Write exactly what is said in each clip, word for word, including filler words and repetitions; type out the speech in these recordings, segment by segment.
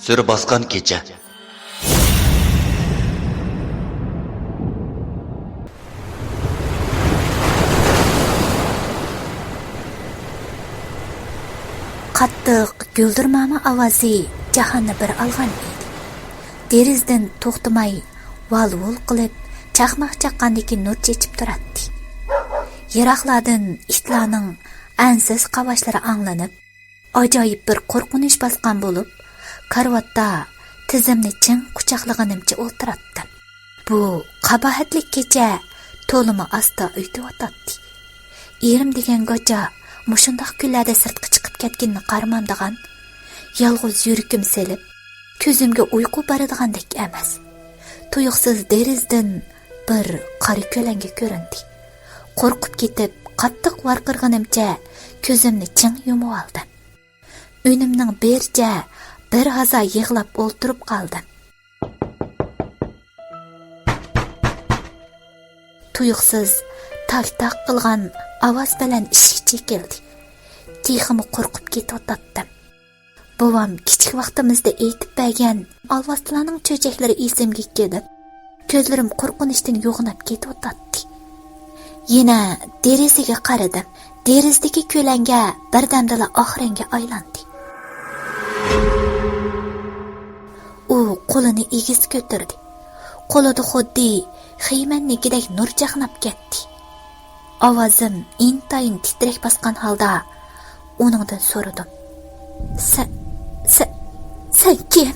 سۈر باسقان كېچە. قاتتىق گۈلدۈرماما ئاۋازى جاھاننى بىر ئالغان ئىدى. دېرىزىدىن توختىماي ۋال-ۋۇل قىلىپ، چاقماق چاققاندىكى نۇر چېچىپ تۇراتتى. يىراقلاردىن ئىتلارنىڭ ئەنسىز قاۋاشلىرى ئاڭلىنىپ، ئاجايىپ بىر قورقۇنچ باسقان بولۇپ، كارىۋاتتا تىزىمنى چىڭ قۇچاقلىغىنىمچە ئولتۇراتتىم. بۇ قاباھەتلىك كېچە تولىمۇ ئاستا ئۆتۈۋاتاتتى. ئېرىم دېگەن گاچا مۇشۇنداق كۈنلەردە سىرتقا چىقىپ كەتكىنىنى قارىمامدىغان، يالغۇز يۈرىكىم سېلىپ، كۆزۈمگە ئۇيقۇ بارىدىغاندەك ئەمەس. تۇيۇقسىز دېرىزىدىن بىر قارا كۆلەڭگە كۆرۈندى. قورقۇپ كېتىپ، قاتتىق ۋارقىرىغىنىمچە كۆزۈمنى چىڭ يۇمۇۋالدىم. ئۈنۈمنىڭ بېرىچە بىر ھازا يىغلاپ ئولتۇرۇپ قالدىم. تۇيۇقسىز تاك-تاك قىلغان ئاۋاز بىلەن ئىشىك چېكىلدى. تېخىمۇ قورقۇپ كېتىۋاتاتتىم. بوۋام كىچىك ۋاقتىمىزدا ئېيتىپ بەرگەن ئالۋاستىلارنىڭ چۆچەكلىرى ئېسىمگە كېلىپ، كۆزلىرىم قورقۇنچتىن يوغىناپ كېتىۋاتاتتى. يەنە دېرىزىگە قارىدىم. دېرىزىدىكى كۆلەڭگە بىردەمدىلا ئاق رەڭگە ئايلاندى. ئۇ قولىنى ئېگىز كۆتۈردى. قولىدا خۇددى خېمەننىڭكىدەك نۇر چاقناپ كەتتى. ئاۋازىم ئىنتايىن تىترەك باسقان ھالدا ئۇنىڭدىن سورىدىم. سەن، سەن، سەن كىم؟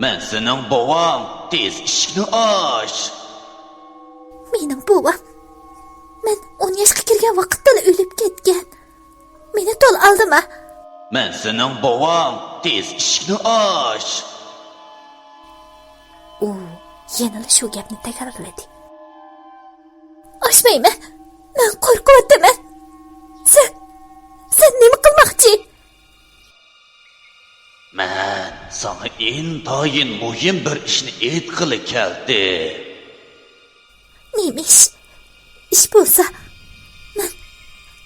مەن سېنىڭ بوۋاڭ، تېز ئىشىكنى ئاچ. مېنىڭ بوۋام. مەن ئون ياشقا كىرگەن ۋاقىتتىلا ئۆلۈپ كەتكەن. مېنى تولا ئالدىما. مەن سېنىڭ بوۋاڭ، تېز ئىشىكنى ئاچ. ئۇ يەنىلا شۇ گەپنى تەكرارلىدى. ئاچمايمەن. مەن قورقۇۋاتىمەن. سەن، سەن نېمە قىلماقچى؟ مەن ساڭا ئىنتايىن مۇھىم بىر ئىشنى ئېيتقىلى كەلدىم. نېمە ئىش؟ ئىش بولسا، مەن،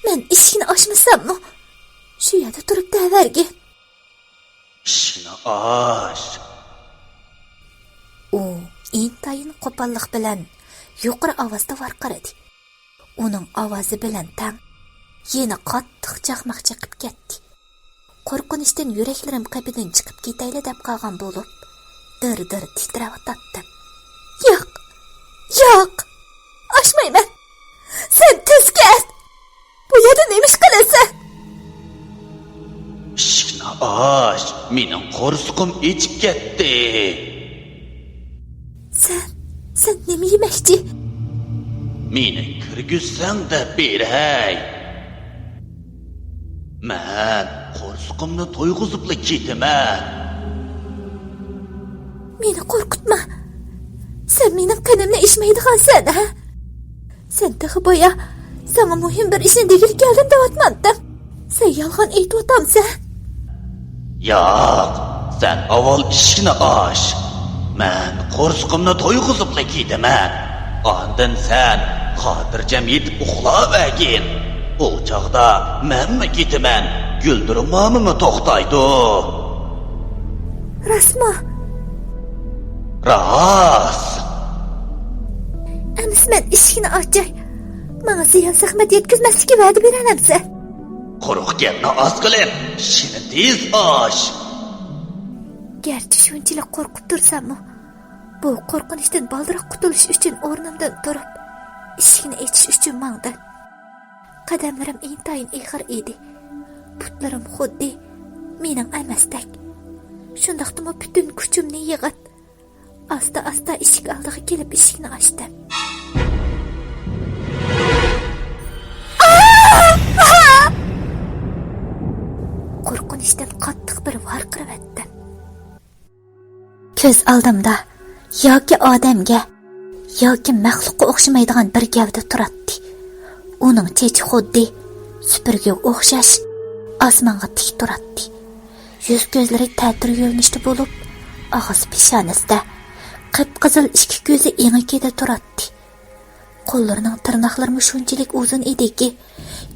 مەن ئىشىكنى ئاچمىساممۇ، شۇ يەردە تۇرۇپ دەۋەرگىن. ئىشىكنى ئاچ. ئۇ ئىنتايىن قوپاللىق بىلەن يۇقىرى ئاۋازدا ۋارقىرىدى. ئۇنىڭ ئاۋازى بىلەن تەڭ يەنە قاتتىق چاقماق چېقىپ كەتتى. قورقۇنچتىن يۈرەكلىرىم قېپىدىن چىقىپ كېتەيلى دەپ قالغان بولۇپ، دىر-دىر تىترەۋاتاتتىم. ياق! ياق! ئاچمايمەن! سەن تېز كەت! بۇ يەردە نېمە ئىش قىلىسەن؟ ئىشىكنى ئاچ، مېنىڭ قورسىقىم ئېچىپ كەتتى. سەن، سەن نېمە يېمەكچى؟ مېنى كىرگۈزسەڭ دەپ بېرەي. مەن قورسىقىمنى تويغۇزۇپلا كېتىمەن. مېنى قورقۇتما. سەن مېنىڭ قېنىمنى ئىچمەيدىغانسەن، ھە؟ سەن تېخى بايا ساڭا مۇھىم بىر ئىشنى دېگىلى كەلدىم دەۋاتمامتىڭ؟ سەن يالغان ئېيتىۋاتامسەن؟ ياق، سەن ئاۋۋال ئىشىكنى ئاچ. مەن قورسىقىمنى تويغۇزۇپلا كېتىمەن. ئاندىن سەن خاتىرجەم يېتىپ ئۇخلاۋەرگىن. ئۇ چاغدا مەنمۇ كېتىمەن، گۈلدۈرمامىمۇ توختايدۇ. راستمۇ؟ راست. ئەمىسە مەن ئىشىكنى ئاچاي. ماڭا زىيان زەخمەت يەتكۈزمەسلىككە ۋەدە بېرەلەمسەن؟ قۇرۇق گەپنى ئاز قىلىپ، ئىشىكنى تېز ئاچ. گەرچە شۇنچىلىك قورقۇپ تۇرساممۇ، بۇ قورقۇنچتىن بالدۇرراق قۇتۇلۇش ئۈچۈن ئورنۇمدىن تۇرۇپ، ئىشىكنى ئېچىش ئۈچۈن ماڭدىم. قەدەملىرىم ئىنتايىن ئېغىر ئىدى. پۇتلىرىم خۇددى مېنىڭ ئەمەستەك. شۇنداقتىمۇ پۈتۈن كۈچۈمنى يىغىپ، ئاستا-ئاستا ئىشىك ئالدىغا كېلىپ ئىشىكنى ئاچتىم. قورقۇنچتىن قاتتىق بىر ۋارقىرىۋەتتىم. كۆز ئالدىمدا ياكى ئادەمگە، ياكى مەخلۇققا ئوخشىمايدىغان بىر گەۋدە تۇراتتى. ئۇنىڭ چېچى خۇددى سۈپۈرگىگە ئوخشاش ئاسمانغا تىك تۇراتتى. يۈز-كۆزلىرى تەتۈر يۆنىلىشتە بولۇپ، ئاغزى پېشانىسىدە، قىپقىزىل ئىككى كۆزى ئېڭىكىدە تۇراتتى. قوللىرىنىڭ تىرناقلىرىمۇ شۇنچىلىك ئۇزۇن ئىدىكى،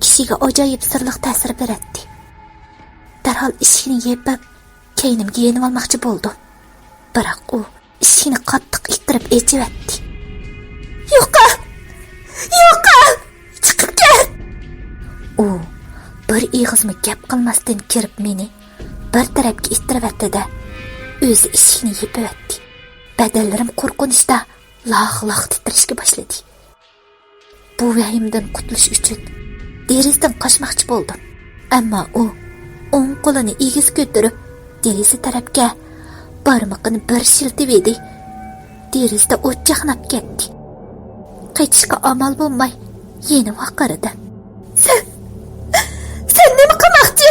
كىشىگە ئاجايىپ سىرلىق تەسىر بېرەتتى. دەرھال ئىشىكنى يېپىپ، كەينىمگە يېنىۋالماقچى بولدۇم. بىراق ئۇ ئىشىكنى قاتتىق ئىتتىرىپ ئېچىۋەتتى. يوقال! يوقال! چىقىپ كەت! ئۇ بىر ئېغىزمۇ گەپ قىلماستىن كىرىپ مېنى بىر تەرەپكە ئىتتىرىۋەتتى-دە، ئۆزى ئىشىكنى يېپىۋەتتى. بەدەنلىرىم قورقۇنچتا لاغ-لاغ تىترەشكە باشلىدى. بۇ ۋەھىمىدىن قۇتۇلۇش ئۈچۈن دېرىزىدىن قاچماقچى بولدۇم. ئەمما ئۇ ئوڭ قولىنى ئېگىز كۆتۈرۈپ، دېرىزە تەرەپكە بارمىقىنى بىر شىلتىۋىدى. دېرىزىدە ئوت چاقناپ كەتتى. قېچىشقا ئامال بولماي، يەنە ۋارقىرىدىم. سەن، سەن نېمە قىلماقچى؟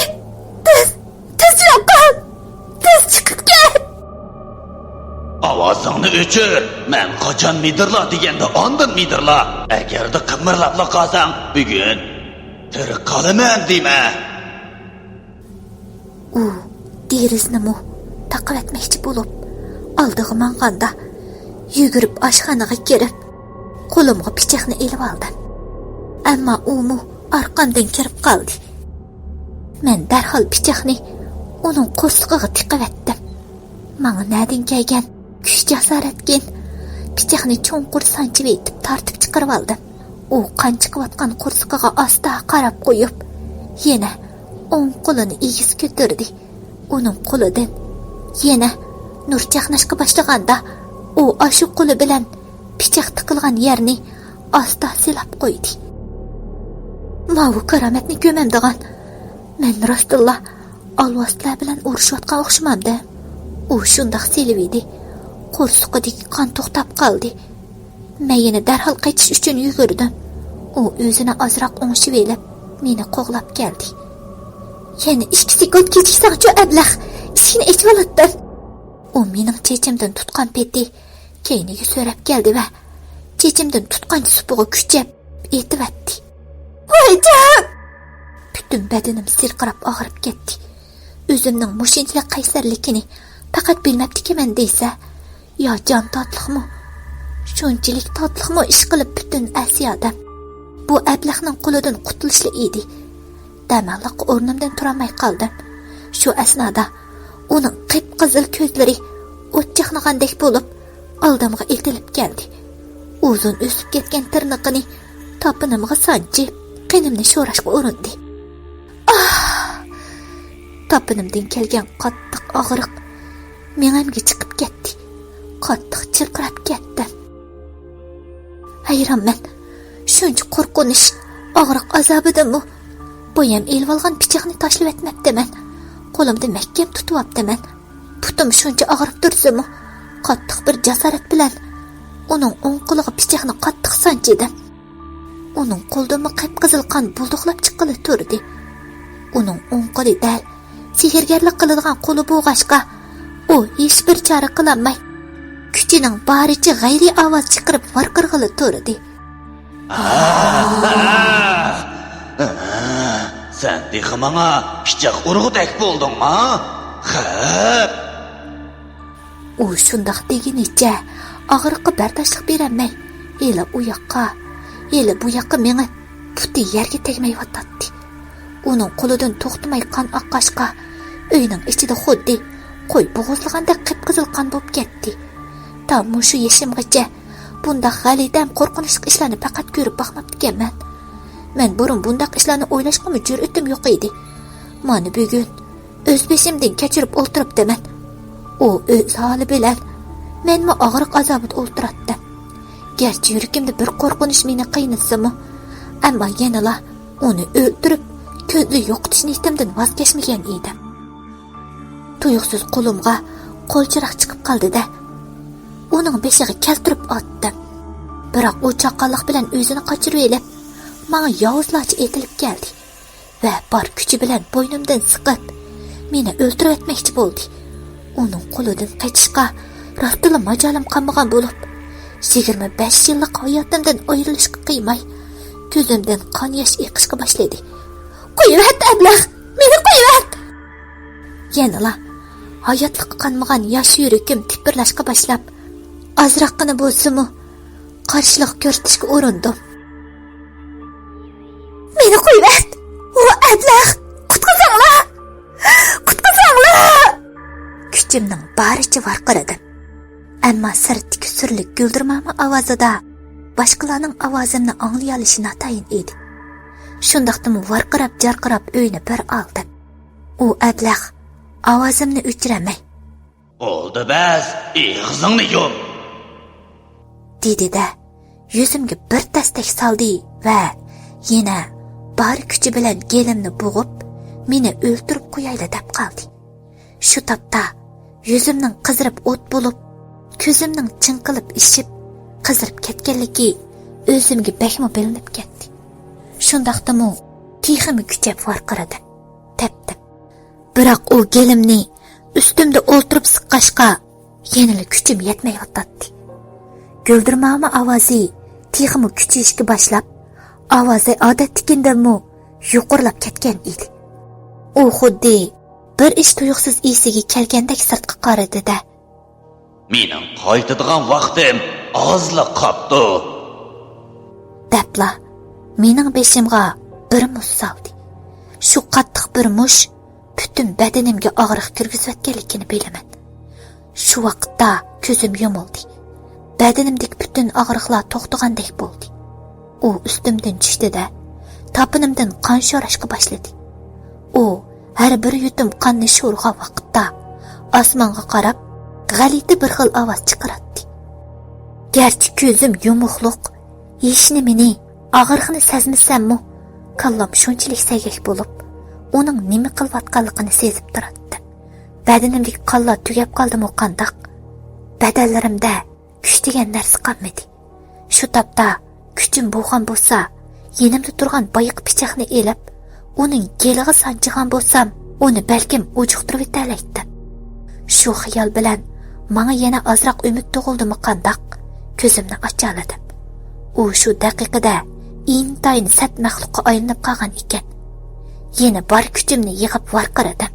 تېز، تېز يوقال! تېز چىقىپ كەت! ئاۋازىڭنى ئۆچۈر! مەن قاچان مىدىرلا دېگەندە ئاندىن مىدىرلا! ئەگەردە قىمىرلاپلا قالساڭ، بۈگۈن تىرىك قالىمەن دېمە! ئۇ دېرىزىنىمۇ تاقىۋەتمەكچى بولۇپ، ئالدىغا ماڭغاندا، يۈگۈرۈپ ئاشخانىغا كىرىپ، قولۇمغا پىچاقنى ئېلىۋالدىم. ئەمما ئۇمۇ ئارقامدىن كىرىپ قالدى. مەن دەرھال پىچاقنى ئۇنىڭ قورسىقىغا تىقىۋەتتىم. ماڭا نەدىن كەلگەن كۈچ-جاسارەتكىن، پىچاقنى چوڭقۇر سانچىۋېتىپ تارتىپ چىقىرىۋالدىم. ئۇ قان چىقىۋاتقان قورسىقىغا ئاستا قاراپ قويۇپ، يەنە ئوڭ قولىنى ئېگىز كۆتۈردى. ئۇنىڭ قولىدىن يەنە نۇر چاقناشقا باشلىغاندا، ئۇ ئاشۇ قولى بىلەن پىچاق تىقىلغان يەرنى ئاستا سىلاپ قويدى. ماۋۇ كارامەتنى كۆمەمدىغان. مەن راستتىنلا ئالۋاستىلار بىلەن ئۇرۇشۇۋاتقان ئوخشىمامدىم؟ ئۇ شۇنداق سېلىۋىدى. قورسىقىدىكى قان توختاپ قالدى. مەن يەنە دەرھال قېچىش ئۈچۈن يۈگۈردۈم. ئۇ ئۆزىنى ئازراق ئوڭشىۋېلىپ، مېنى قوغلاپ كەلدى. يەنە ئىككى سېكۇنت كېچىكسەڭچۇ، ئەبلەخ! ئىشىكنى ئېچىۋالاتتىم. ئۇ مېنىڭ چېچىمدىن تۇتقان پېتى كەينىگە سۆرەپ كەلدى ۋە چېچىمدىن تۇتقانچە سۇپىغا كۈچەپ ئېتىۋەتتى. ۋايجان! پۈتۈن بەدىنىم سىرقىراپ ئاغرىپ كەتتى. ئۆزۈمنىڭ مۇشۇنچىلىك قەيسەرلىكىنى پەقەت بىلمەپتىكەنمەن دېسە، يا جان تاتلىقمۇ؟ شۇنچىلىك تاتلىقمۇ ئىشقىلىپ پۈتۈن ئەسيادەم بۇ ئەبلەخنىڭ قولىدىن قۇتۇلۇشلا ئىدى. دەماللىق ئورنۇمدىن تۇرالماي قالدىم. شۇ ئەسنادا ئۇنىڭ قىپقىزىل كۆزلىرى ئوت چاقنىغاندەك بولۇپ، ئالدىمغا ئېتىلىپ كەلدى. ئۇزۇن ئۆسۈپ كەتكەن تىرنىقىنى تاپىنىمغا سانچىپ، قېنىمنى شوراشقا ئۇرۇندى. ئاھ! تاپىنىمدىن كەلگەن قاتتىق ئاغرىق مېڭەمگە چىقىپ كەتتى. قاتتىق چىرقىراپ كەتتىم. ھەيرانمەن. شۇنچە قورقۇنچ، ئاغرىق ئازابىدىمۇ بايام ئېلىۋالغان پىچاقنى تاشلىۋەتمەپتىمەن. قولۇمدا مەھكەم تۇتۇۋاپتىمەن. پۇتۇم شۇنچە ئاغرىپ تۇرسىمۇ، قاتتىق بىر جاسارەت بىلەن ئۇنىڭ ئوڭ قولىغا پىچاقنى قاتتىق سانچىدىم. ئۇنىڭ قولىدىنمۇ قىپقىزىل قان بۇلدۇقلاپ چىققىلى تۇردى. ئۇنىڭ ئوڭ قولى دەل سېھىرگەرلىك قىلىدىغان قولى بولغاچقا، ئۇ ھېچبىر چارە قىلالماي، كۈچىنىڭ بارىچە غەيرىي ئاۋاز چىقىرىپ ۋارقىرىغىلى تۇردى. سەن تېخى ماڭا پىچاق ئۇرغۇدەك بولدۇڭما؟ خەپ! ئۇ شۇنداق دېگىنىچە ئاغرىققا بەرداشلىق بېرەلمەي، ھېلى ئۇ ياققا، ھېلى بۇ ياققا مېڭىپ، پۇتى يەرگە تەگمەيۋاتاتتى. ئۇنىڭ قولىدىن توختىماي قان ئاققاچقا، ئۆينىڭ ئىچىدە خۇددى قوي بوغۇزلىغاندەك قىپقىزىل قان بولۇپ كەتتى. تا مۇشۇ يېشىمغىچە بۇنداق غەلىتە ھەم قورقۇنچلۇق ئىشلارنى پەقەت كۆرۈپ باقماپتىكەنمەن. مەن بۇرۇن بۇنداق ئىشلارنى ئويلاشقىمۇ جۈرئىتىم يوق ئىدى. مانا بۈگۈن ئۆز بېشىمدىن كەچۈرۈپ ئولتۇرۇپتىمەن. ئۇ ئۆز ھالى بىلەن، مەنمۇ ئاغرىق ئازابىدا ئولتۇراتتىم. گەرچە يۈرىكىمدە بىر قورقۇنچ مېنى قىينىسىمۇ، ئەمما يەنىلا ئۇنى ئۆلتۈرۈپ، كۆڭلى يوقىتىش نىيىتىمدىن ۋاز كەچمىگەن ئىدىم. تۇيۇقسىز قولۇمغا قول چىراغ چىقىپ قالدى-دە، ئۇنىڭ بېشىغا كەلتۈرۈپ ئاتتىم. بىراق ئۇ چاققانلىق بىلەن ئۆزىنى قاچۇرۇۋېلىپ، ماڭا ياۋۇزلارچە ئېتىلىپ كەلدى ۋە بار كۈچى بىلەن بوينۇمدىن سىقىپ، مېنى ئۆلتۈرۈۋەتمەكچى بولدى. ئۇنىڭ قولىدىن قېچىشقا راستلا ماجالىم قالمىغان بولۇپ، يىگىرمە بەش يىللىق ھاياتىمدىن ئايرىلىشقا قىيماي، كۆزۈمدىن قان ياش ئېقىشقا باشلىدى. قويۇۋەت، ئەبلەخ! مېنى قويۇۋەت! يەنىلا ھاياتلىققا قانمىغان ياش يۈرىكىم تىپىرلاشقا باشلاپ، ئازراققىنا بولسىمۇ قارشىلىق كۆرسىتىشكە ئۇرۇندۇم. مېنى قويۇۋەت! ئۇ ئەبلەخ! قۇتقۇزۇڭلار! قۇتقۇزۇڭلار! كۈچۈمنىڭ بارىچە ۋارقىرىدىم. ئەمما سىرتتىكى سۈرلۈك گۈلدۈرماما ئاۋازىدا باشقىلارنىڭ ئاۋازىمنى ئاڭلىيالىشى ناتايىن ئىدى. شۇنداقتىمۇ ۋارقىراپ-جارقىراپ ئۆينى بىر ئالدىم. ئۇ ئەبلەخ ئاۋازىمنى ئۆچۈرەلمەي، «ئولدى بەس، ئېغىزىڭنى يۇم!» دېدى-دە، يۈزۈمگە بىر تەستەك سالدى ۋە يەنە بار كۈچى بىلەن گېلىمنى بوغۇپ، مېنى ئۆلتۈرۈپ قويايلى دەپ قالدى. شۇ تاپتا يۈزۈمنىڭ قىزىرىپ ئوت بولۇپ، كۆزۈمنىڭ چىڭقىلىپ ئىششىپ، قىزىرىپ كەتكەنلىكى ئۆزۈمگە بەكمۇ بىلىنىپ كەتتى. شۇنداقتىمۇ تېخىمۇ كۈچەپ ۋارقىرىدىم، تەپتىم. بىراق ئۇ گېلىمنى ئۈستۈمدە ئولتۇرۇپ سىققاچقا، يەنىلا كۈچۈم يەتمەيۋاتاتتى. گۈلدۈرماما ئاۋازى تېخىمۇ كۈچىيىشكە باشلاپ، ئاۋازى ئادەتتىكىدىنمۇ يۇقىرىلاپ كەتكەن ئىدى. ئۇ خۇددى بىر ئىش تۇيۇقسىز ئېسىگە كەلگەندەك سىرتقا قارىدى-دە، «مېنىڭ قايتىدىغان ۋاقتىم ئازلا قاپتۇ» دەپلا، مېنىڭ بېشىمغا بىر مۇش سالدى. شۇ قاتتىق بىر مۇش پۈتۈن بەدىنىمگە ئاغرىق كىرگۈزۈۋەتكەنلىكىنى بىلىمەن. شۇ ۋاقىتتا كۆزۈم يۇمۇلدى. بەدىنىمدىكى پۈتۈن ئاغرىقلار توختىغاندەك بولدى. ئۇ ئۈستۈمدىن چۈشتى-دە، تاپىنىمدىن قان شوراشقا باشلىدى. ئۇ ھەر بىر يۇتۇم قاننى شورىغان ۋاقىتتا ئاسمانغا قاراپ، غەلىتە بىر خىل ئاۋاز چىقىراتتى. گەرچە كۆزۈم يۇمۇقلۇق، ھېچنېمىنى، ئاغرىقنى سەزمىسەممۇ، كاللام شۇنچىلىك سەگەك بولۇپ، ئۇنىڭ نېمە قىلىۋاتقانلىقىنى سېزىپ تۇراتتىم. بەدىنىمدىكى قانلار تۈگەپ قالدىمۇ قانداق؟ بەدەنلىرىمدە كۈچ دېگەن نەرسە قالمىدى. شۇ تاپتا كۈچۈم بولغان بولسا، يېنىمدا تۇرغان بايىقى پىچاقنى ئېلىپ، ئۇنىڭ گېلىغا سانجىغان بولسام، ئۇنى بەلكىم ئۇجۇقتۇرۇۋېتەلەيتتىم. شۇ خىيال بىلەن ماڭا يەنە ئازراق ئۈمىد تۇغۇلدىمۇ قانداق، كۆزۈمنى ئاچالىدىم. ئۇ شۇ دەقىقىدە ئىنتايىن سەت مەخلۇققا ئايلىنىپ قالغان ئىكەن. يەنە بار كۈچۈمنى يىغىپ ۋارقىرىدىم.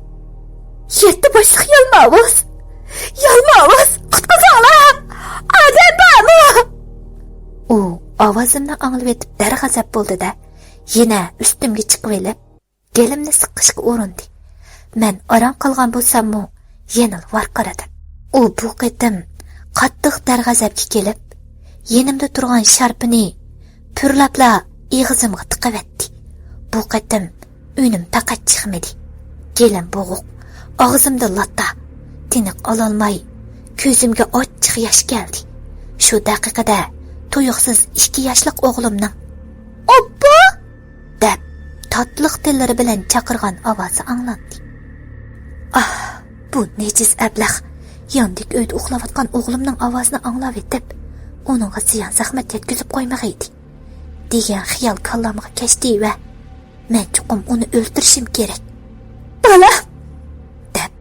يەتتە باشلىق يالماۋۇز! يالماۋۇز! قۇتقۇزۇڭلار! ئادەم بارمۇ؟ ئۇ ئاۋازىمنى ئاڭلىۋېتىپ دەرغەزەپ بولدى-دە، يەنە ئۈستۈمگە چىقىۋېلىپ، گېلىمنى سىقىشقا ئۇرۇندى. مەن ئاران قالغان بولساممۇ، يەنىلا ۋارقىرىدىم. ئۇ بۇ قېتىم قاتتىق دەرغەزەپكە كېلىپ، يېنىمدا تۇرغان شارپىنى پۈرلەپلا ئېغىزىمغا تىقىۋەتتى. بۇ قېتىم ئۈنۈم پەقەت چىقمىدى. گېلىم بوغۇق، ئاغزىمدا لاتا. تىنىق ئالالماي، كۆزۈمگە ئاچچىق ياش كەلدى. شۇ دەقىقىدە تۇيۇقسىز ئىككى ياشلىق ئوغلۇمنىڭ «ئوپپا!» دەپ، تاتلىق تىللىرى بىلەن چاقىرغان ئاۋازى ئاڭلاندى. ئاھ، بۇ نىجىس ئەبلەخ ياندىكى ئۆيدە ئۇخلاۋاتقان ئوغلۇمنىڭ ئاۋازىنى ئاڭلاۋېتىپ، ئۇنىڭغا زىيان-زەخمەت يەتكۈزۈپ قويمىغىيدى، دېگەن خىيال كاللامغا كەچتى ۋە مەن چوقۇم ئۇنى ئۆلتۈرۈشۈم كېرەك. «بالام!» دەپ،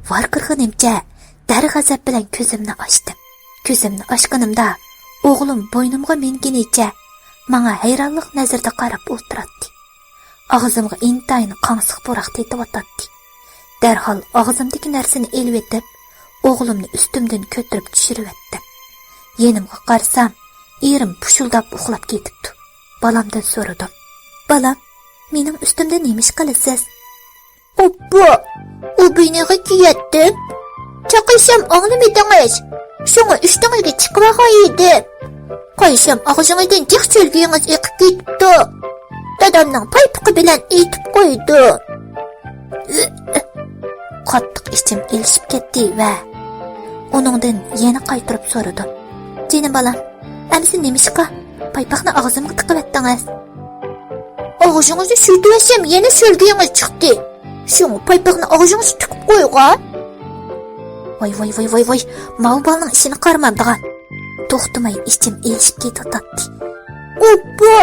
ۋارقىرىغىنىمچە دەرغەزەپ بىلەن كۆزۈمنى ئاچتىم. كۆزۈمنى ئاچقىنىمدا ئوغلۇم بوينۇمغا مىنگىنىچە ماڭا ھەيرانلىق نەزىرىدە قاراپ ئولتۇراتتى. ئاغزىمغا ئىنتايىن قاڭسىق پۇراق تېتىۋاتاتتى. دەرھال ئاغزىمدىكى نەرسىنى ئېلىۋېتىپ، ئوغلۇمنى ئۈستۈمدىن كۆتۈرۈپ چۈشۈرۈۋەتتىم. يېنىمغا قارىسام، ئېرىم پۇشۇلداپ ئۇخلاپ كېتىپتۇ. بالامدىن سورىدىم. «بالام، مېنىڭ ئۈستۈمدە نېمە ئىش قىلىسىز؟» «ئوپپۇ، ئۇ بىنىغا كىيەتتىم. چاقىرسام ئاڭلىمىدىڭىز. شۇڭا ئۈستىڭىزگە چىقىۋالغان ئىدىم. قارىسام ئاغزىڭىزدىن جىق شۆلگىيىڭىز ئېقىپ كېتىپتۇ. دادامنىڭ پايپىقى بىلەن ئېيتىپ قويدۇم.» قاتتىق ئىچىم ئېلىشىپ كەتتى ۋە ئۇنىڭدىن يەنە قايتۇرۇپ سورىدىم. «جېنىم بالام، ئەمىسە نېمىشقا پايپاقنى ئاغزىمغا تىقىۋەتتىڭىز؟» «ئاغزىڭىزنى سۈرتۈۋەتسەم يەنە شۆلگىيىڭىز چىقتى. شۇڭا پايپاقنى ئاغزىڭىزغا تىقىپ قويغان.» ۋاي، ۋاي، ۋاي، ۋاي، ۋاي، ماۋۇ بالىنىڭ ئىشىنى قارىمامدىغان. توختىماي ئىچىم ئېلىشىپ كېتىۋاتاتتى. «ئوپپۇ!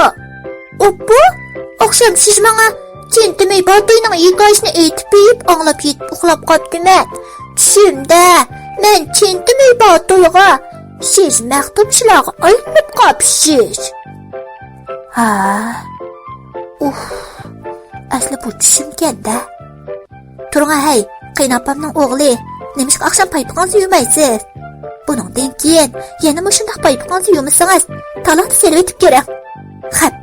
ئوپپۇ! ئاخشام سىز ماڭا چىنتىمەي باتۇينىڭ ھېكايىسىنى ئېيتىپ بېرىپ، ئاڭلاپ يېتىپ ئۇخلاپ قاپتىمەن. چۈشۈمدە مەن چىنتىمەي باتۇيغا، سىز مەختۇمسۇلاغا ئايلىنىپ قاپسىز.» ھا. ئۇھ. ئەسلى بۇ چۈشۈمكەن-دە. «تۇرۇڭا ھەي، قېيىنئاپامنىڭ ئوغلى، نېمىشقا ئاخشام پايپىقىڭىزنى يۇمايسىز؟ بۇنىڭدىن كېيىن يەنە مۇشۇنداق پايپىقىڭىزنى يۇمىسىڭىز، تالاقنى سېلىۋېتىپ كىرىڭ.» خەپ